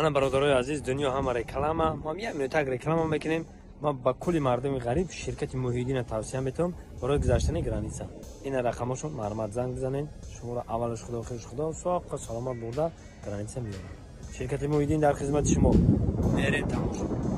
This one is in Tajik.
Ана, бародарои азиз, дунё ҳама реклама. Мо як минутак реклама мекунем. Ман ба кулли мардуми ғариб ширкати Муҳиддина тавсия метавам барои гузаштани граница. Ина рақамошон, марҳамат, занг бизанед. Шуморо аввалаш Худо, охираш Худо, соққа саломат бурда граница меёрад. Ширкати Муҳиддин дар хизмати шумо. Мерем, тамошо.